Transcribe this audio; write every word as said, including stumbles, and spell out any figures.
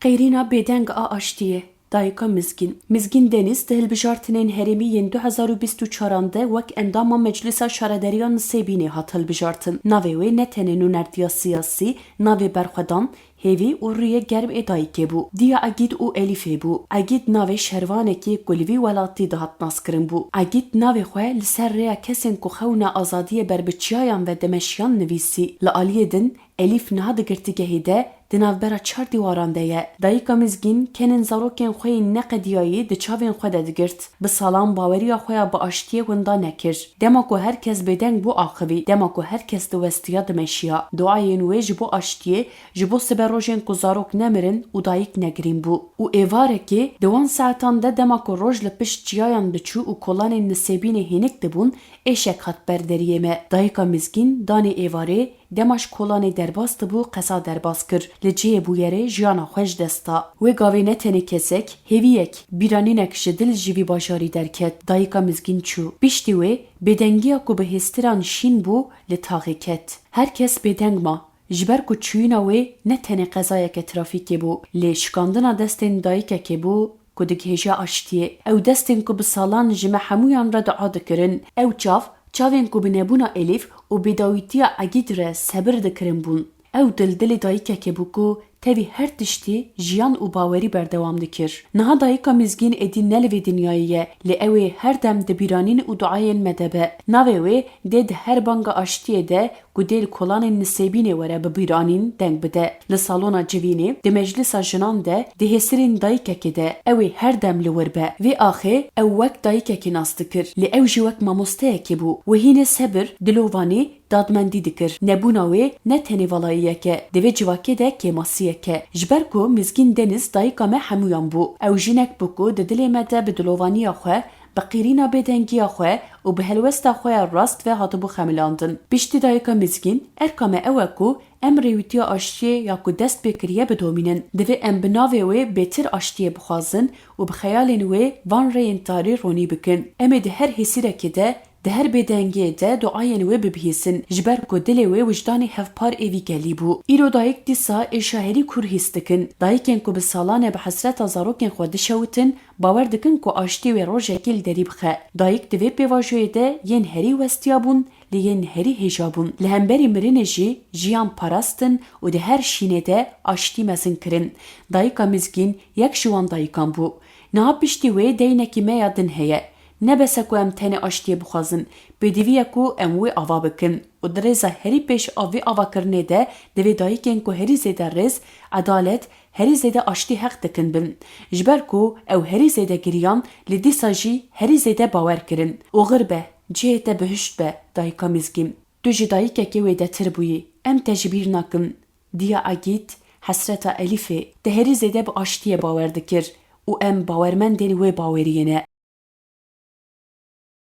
Qeyrîna bêdeng a aştiyê. Dayika Mizgîn. Mizgîn Deniz di hilbijartinên herêmî yên du hezar û bîst û çaran de wek endama Meclisa Şaredariya Nisêbînê hat hilbijartin. Navê wê ne tenê nûnertiya siyasî, navê berxwedan, hêvî û rûyê germ ê dayikê bû. Diya Egîd û Elîfê bû. Egîd navê şervanekî ku li vî welatî dihat naskirin bû. Egîd navê xwe li ser rêya kesên ku xewna azadiyê ber bi çiyayan ve dimeşiyan nivîsî. Li aliyê din, Elîf niha di girtîgehê de di navbera çar dîwaran de ye. Dayika Mizgîn kenên zarokên xwe yên neqediyayî di çavên xwe de digirt. Bi salan baweriya xwe ya bi aştiyê winda nekir. Dema ku her kes bêdeng bû axivî, dema ku her kes diwestiya dimeşiya. Duayên wê ji bo aştiyê, ji bo siberojên ku zarok nemirin û dayik negirîn bû. Û êvarekê di wan saetan de dema ku roj li pişt çiyayan diçû û kolanên Nisêbînê hênik dibûn, êşek hat ber deriyê me. Dayika Mizgîn danê êvarê, dema ji kolanê derbas dibû, qeza derbas kir. Li cihê bûyerê jiyana xwe ji dest da. Wê gavê ne tenê kesek, hêviyek, bîranînek ji dil ji vî bajarî derket. Dayika Mizgîn çû. Piştî wê, bêdengiya ku bi hêstiran şîn bû, li taxê ket. Her kes bêdeng ma. Ji ber ku çûyîna wê ne tenê qezayeke trafîkê bû, lê şikandina destên dayikekê bû ku digihêje aştiyê. Ew destên ku bi salan ji me hemûyan re dua dikirin. Ew çav, çavên ku bi nebûna Elîf û bêdawîtiya Egîd re sebir dikirin bûn. Ew dil dilê dayikekê bû ku tevî her tiştî jiyan û bawerî berdewam dikir. Niha dayika Mizgîn êdî ne li vê dinyayê ye, lê ew ê her dem di bîranîn û duayên me de be. Navê wê dê di her banga aştiyê de ku dê li kolanên Nisêbînê were bi bîranîn deng bide. Li salona civînê, di meclisa jinan de, di hêsirên dayikekê de, ew ê her dem li wir be. Vê axê ew wek dayikekê nas dikir, lê ew jî wek mamosteyekê bû. Wê hînê sebir, dilovanî, dadmendî dikir. Nebûna wê ne tenê valayiyek e, di vê civakê de kêmasiyek e. Ji ber ku Mizgîn Deniz dayika me hemûyan bû. Ew jinek bû ku di dilê me de bi dilovaniya xwe, bi qîrîna bêdengiya xwe û bi helwesta xwe ya rast ve hatibû xemilandin. Piştî dayika Mizgîn, erka me ew e ku em rêwîtiya aştiyê ya ku dest pê kiriye bidomînin. Divê em bi navê wê bêtir aştiyê bixwazin û bi xeyalên wê van rêyên tarî ronî bikin. Em ê di her hêsîrekê de, di her bêdengiyê de duayên wê bibihîsin, ji ber ku dilê wê wijdanê hevpar ê vî gelî bû. Îro dayik dîsa êşa herî kûr hîs dikin. Dayikên ku bi salan e bi hesreta zarokên xwe dişewitin, bawer dikin ku aştî wê rojekê li derî bixe. Dayik di vê pêvajoyê de yên herî westiya bûn, lê yên herî hêja bûn. Li hemberî mirinê jî jiyan parastin û di her şînê de aştî mezin kirin. Dayika Mizgîn yek ji wan dayikan bû. Niha piştî wê deynekî me ya din heye. Ne bes e ku em tenê aştiyê bixwazin, pêdivî ye ku em wê ava bikin û di rêza herî pêş a vê avakirinê de divê dayikên ku herî zêde rêz, edalet, herî zêde aştî heq dikin bin. Ji ber ku ew herî zêde giriyan, lê dîsa jî herî zêde bawer kirin. Oxir be, cihê te bihişt be, dayika Mizgîn. Tu ji dayikekê wêdetir bûyî. Em te ji bîr nakin. Diya Egîd, hesreta Elîfê, te herî zêde bi aştiyê bawer dikir û em bawermendên wê baweriyê ne.